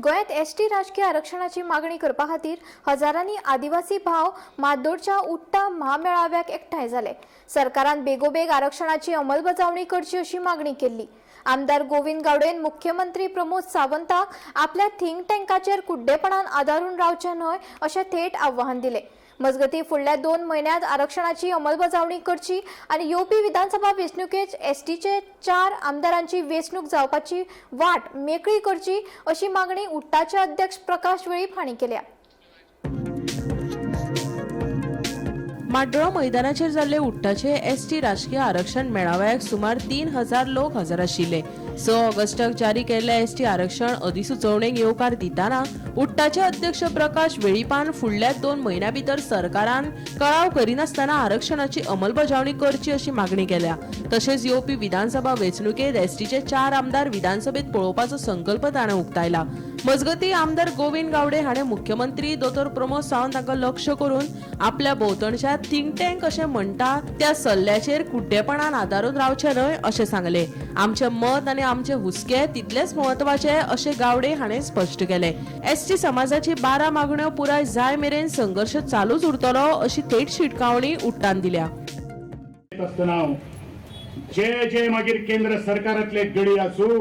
गोंयांत एसटी राजकीय आरक्षणाची मागणी करपा खातीर हजारांनी आदिवासी भाव मादोडच्या उट्टा म्हामेळाव्याक एकठांय जाले. सरकारान बेगोबेग आरक्षणाची अंमलबजावणी करची अशी मागणी केल्ली. आमदार गोविंद गावडेन मुख्यमंत्री प्रमोद सावंताक आपल्या थिंक टँकाचेर कुड्डेपणान आदारून रावचें न्हय अशें थेट आव्हान दिलें. मजगतीं फुडल्या 2 म्हयन्यांत आरक्षणाची अंमलबजावणी करची आनी येवपी विधानसभा वेंचणुकेत एसटीचे 4 आमदारांची वेंचणूक जावपाची वाट मेकळी करची अशी मागणी उट्टाचे अध्यक्ष प्रकाश वेळीप हांणी केल्या. माड्डोळा मैदानाचेर जाल्ले उट्टाचे एसटी राजकीय आरक्षण मेळाव्याक सुमार 3000 लोक हजर आशिल्ले. 6 ऑगस्टाक जारी केल्ल्या एसटी आरक्षण अधिसुचोवणेक येवकार दितना उट्टाचे अध्यक्ष प्रकाश वेळीपान फुडल्या 2 म्हयन्यां भितर सरकारान कळाव करिनासतना आरक्षणाची अंमलबजावणी करची अशी मागणी केल्या. तशेंच येवपी विधानसभा वेंचणुकेत एसटीचे 4 आमदार विधानसभेत पळोवपाचो संकल्प ताणें उक्तायला. मजगतीं आमदार गोविंद गावडे हाणें मुख्यमंत्री दोतोर प्रमोद सावंत हांकां लक्ष करून आपल्या भोंवतणच्या थिंक टँक अशें म्हणटा त्या सल्ल्याचेर कुड्डेपणान आदारून रावचें न्हय अशें सांगलें. आमचें मत आनी आमचे हुस्के तितलेच म्हत्वाचे अशें गावडे हाणें स्पश्ट केलें. एसटी समाजाची 12 मागण्यो पुराय जाय मेरेन संघर्श चालूच उरतलो अशी थेट शिटकावणी उट्टान दिल्या. आसतना जे जे मागीर केंद्र सरकारांतले गडी आसूं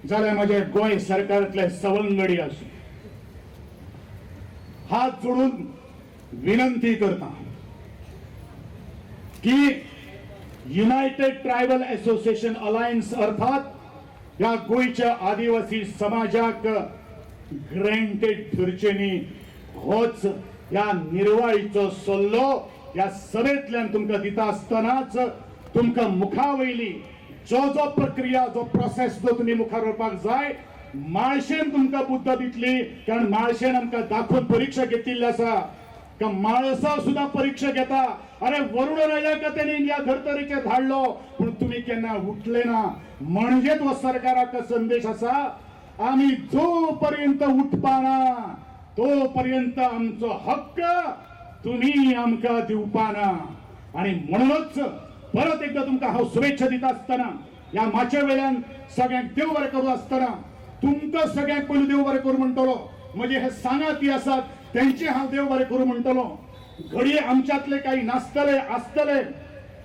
जाल्यार म्हजे गोंय सरकारांतले सवंगडी आसूं, हात जोडून विनंती करता की युनायटेड ट्रायबल असोसिएशन अलायन्स अर्थात ह्या गोंयच्या आदिवासी समाजाक ग्रँटेड धरचे न्ही, होच ह्या निर्वाळीचो सल्लो ह्या सभेंतल्यान तुमकां दिता आसतनाच तुमकां मुखा वयली जो जो प्रक्रिया जो प्रोसेस जो तुमी मुखार व्हरपाक जाय माळशेन तुमकां बुद्द दितली. कारण माळशेन आमकां दाखोवन परीक्षा घेतिल्ली आसा का माळसा सुद्धा परीक्षा घेता. अरे वरुण राजाक त्यांनी ह्या धर्तरेचेर धाडलो पूण तुमी केन्ना उठले ना. म्हणजेच हो सरकाराक संदेश आसा, आमी जोपर्यंत उठपाना तोपर्यंत आमचो हक्क तुम्ही आमकां दिवपाना. आणि म्हणूनच परत एकदा तुमकां हांव शुभेच्छा दिता आसतना ह्या माचे वेल्यान सगळ्यांक देव बरें करूं आसतना तुमकां सगळ्यांक पयलू देव बरें करूं म्हणटलो. म्हणजे हे सांगाती आसात तेंचे हांव देव बरें करूं म्हणटलो. घडये आमच्यातले काही नासतले आसतले,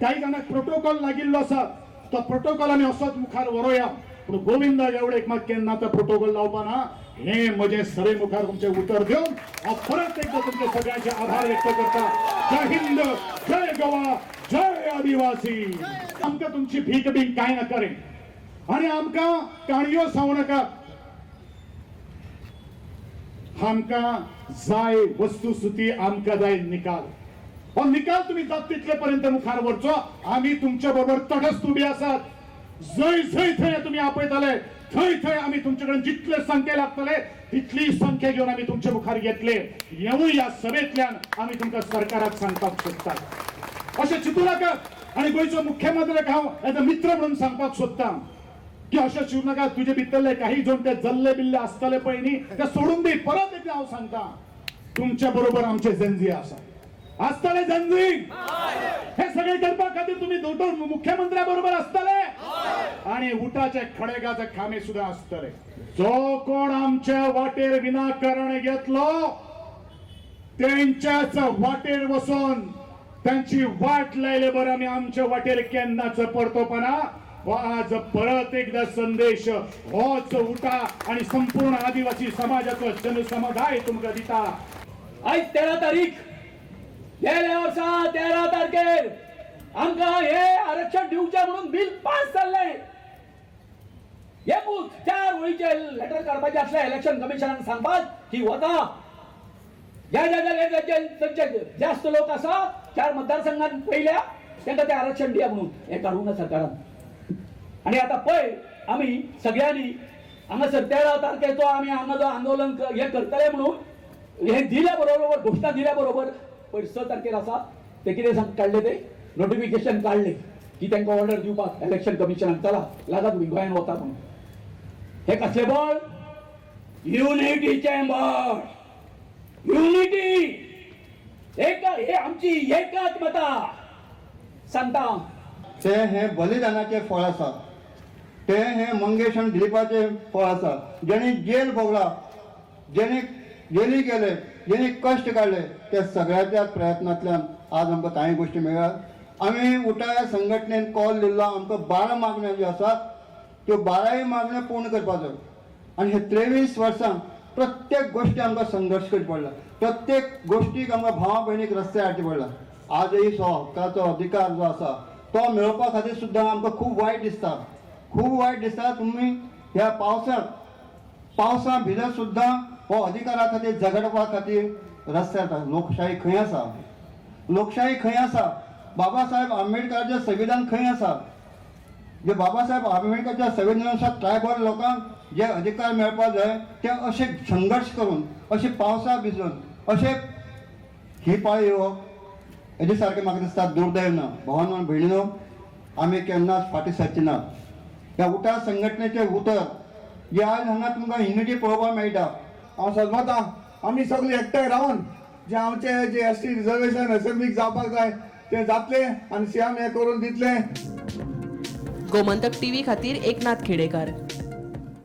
काही जाणांक प्रोटोकॉल लागिल्लो आसा, तो प्रोटोकॉल आमी असोच मुखार व्हरोया. पूण गोविंद गावडेक मात केन्ना तो प्रोटोकॉल लावपा ना हे म्हजें सभे मुखार तुमचें उतर दिवन हांव परत एकदा तुमचे सगळ्यांचे आभार व्यक्त करता. जय हिंद, जय गोवा, जय आदिवासी. आमकां तुमची भीक बीक कांय नाका रे आनी आमकां काणयो सांगू नाका. आमकां जाय वस्तुस्थिती, आमकां जाय निकाल. हो निकाल तुम्ही जात तितले पर्यंत मुखार व्हरचो. आमी तुमच्या बरोबर तटस्थ उबी आसात. जंय जंय थंय तुमी आपयतले थंय थंय आमी तुमचे कडेन जितले संख्या लागतले तितली संख्या घेवन आमी तुमच्या मुखार येतले. येवूय ह्या सभेंतल्यान आमी तुमकां सरकाराक सांगपाक सोदतात अशें चिंतू नाकात. आनी गोंयचो मुख्यमंत्र्याक हांव एज अ मित्र म्हणून सांगपाक सोदता की अशें चिंतू नाका. तुजे भितरले काही जण ते जल्ले बिल्ले आसतले पळय न्ही, ते सोडून दी. परत एकदा हांव सांगता, तुमच्या बरोबर आमचे जंजी आसा आसतले. जंजी हे सगळे करपा खातीर तुम्ही दोतोर मुख्यमंत्र्या बरोबर आसतले आणि उटाचे खडेगाचे खांबे सुद्धा आसतले. जो कोण आमच्या वाटेर विनाकारण घेतलो त्यांच्याच वाटेर वचून त्यांची वाट लायले बरं आमी आमच्या वाटेर केन्नाच परतोपना. हो आज परत एकदा संदेश होच उटा आणि संपूर्ण आदिवासी समाजाचो जनसमुदाय तुमकां दिता. आयज 13 तारीख, गेल्या वर्सा 13 तारखेर आमकां हे आरक्षण दिवचें म्हणून बील पास जाल्लें. एकूच 4 वळीचे लेटर काडपाचें आसलें इलेक्शन कमिशनाक सांगपाक की वता ज्या ज्या जाग्यार तांचे जास्त लोक आसा 4 मतदारसंघात पयल्या तांकां तें आरक्षण दिया म्हणून. हें काडूंक ना सरकारान. आनी आतां पळय आमी सगळ्यांनी हांगासर 13 तारखेचो आमी हांगा जो आंदोलन हें करतले म्हणून हें दिल्या बरोबर, घोशणा दिल्या बरोबर पयर 6 तारखेर आसा ते कितें सांग काडले, ते नोटिफिकेशन काडले की तांकां ऑर्डर दिवपाक इलेक्शन कमिशनाक, चला लागा तुमी गोंयान वता म्हणून. हे कसलें बळ? युनिटीचें बळ, युनिटी, एक हे आमची एकात्मता सांगता. ते हे बलिदानाचें फळ आसा, ते हे मंगेश आनी दिलीपाचें फळ आसा, जेणी जेल भोगला. जेणे जेणी केले, जेणी कश्ट काडले, त्या सगळ्याच्या प्रयत्नांतल्यान आज आमकां कांय गोश्टी मेळ्ळ्यात. आमी उटा ह्या संघटनेन कॉल दिल्लो, आमकां 12 मागण्यो ज्यो आसात त्यो 12 मागण्यो पूर्ण करपाचो. आनी हे 23 वर्सां प्रत्येक गोश्टी आमकां संघर्श करचो पडला, प्रत्येक गोश्टीक आमकां भावा भयणीक रस्त्यार हाडचे पडला. आजही सो हक्काचो अधिकार जो आसा तो मेळोवपा खातीर सुद्दां आमकां खूब वायट दिसता, खूब वायट दिसता. तुमी ह्या पावसांत पावसा भितर सुद्दां हो अधिकारा खातीर झगडपा खातीर रस्त्यार येता. लोकशाही खंय आसा? लोकशाही खंय आसा? बाबासाहेब आंबेडकराचें संविधान खंय आसा? जे बाबासाहेब आंबेडकराच्या संविधानानुसार ट्रायबल लोकांक जे अधिकार मेळपाक जाय ते अशे संघर्श करून, अशे पावसा भिजून, अशे ही पाळी येवप हेजे सारकें म्हाका दिसता दुर्दैव ना. भावानो आनी भयणीनो, आमी केन्नाच फाटीं सरची ना. ह्या उटा संघटनेचें उतर जे आज हांगा तुमकां युनिटी पळोवपाक मेळटा. हांव सजमता आमी सगळे एकठांय रावन जे आमचे जे एस टी रिजर्वेशन असेंब्लीक जावपाक जाय ते जातले आनी सीएम हें करून दितले. गोमंतक टीव्ही खातीर एकनाथ खेडेकर.